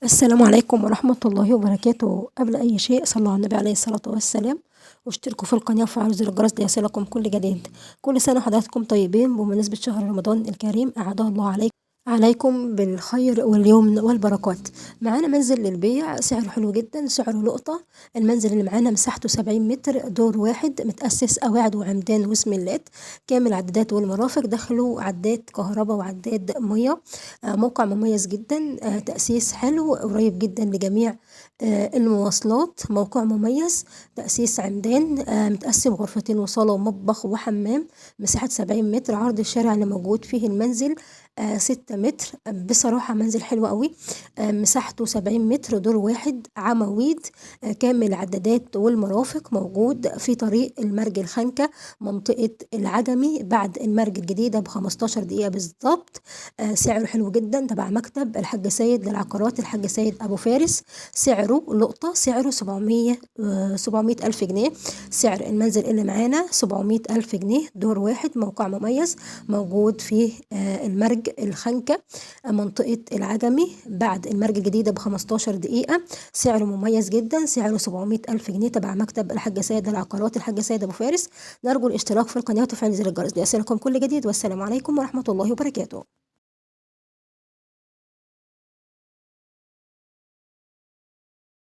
السلام عليكم ورحمة الله وبركاته. قبل أي شيء صلوا على النبي عليه الصلاة والسلام، واشتركوا في القناة وفعلوا زر الجرس ليصلكم كل جديد. كل سنة حضراتكم طيبين. بمناسبة شهر رمضان الكريم أعاده الله عليكم بالخير واليمن والبركات. معانا منزل للبيع، سعره حلو جدا، سعره لقطة. المنزل اللي معانا مساحته 70 متر، دور واحد، متأسس قواعد وعمدان وسملات، كامل عدادات والمرافق، دخله عداد كهرباء وعداد مية. موقع مميز جدا، تأسيس حلو، قريب جدا لجميع المواصلات. موقع مميز، تأسيس عمدان، متقسم غرفتين وصالة ومطبخ وحمام، مساحة 70 متر. عرض الشارع اللي موجود فيه المنزل 6 متر. بصراحة منزل حلو قوي، مساحته 70 متر، دور واحد، عواميد، كامل عدادات والمرافق، موجود في طريق المرج الخنكة، منطقة العجمي، بعد المرج الجديدة ب15 دقيقة بالظبط. سعره حلو جدا، تبع مكتب الحاج سيد للعقارات، الحاج سيد أبو فارس. سعره لقطة، سعره 700 ألف جنيه. سعر المنزل اللي معانا 700 ألف جنيه، دور واحد، موقع مميز، موجود في المرج الخنكة، منطقة العجمي، بعد المرج الجديدة ب15 دقيقة. سعره مميز جدا، سعره 700 ألف جنيه، تبع مكتب الحاج سيد للعقارات، الحاج سيد أبو فارس. نرجو الاشتراك في القناة وتفعيل زر الجرس ليصلكم كل جديد، والسلام عليكم ورحمة الله وبركاته.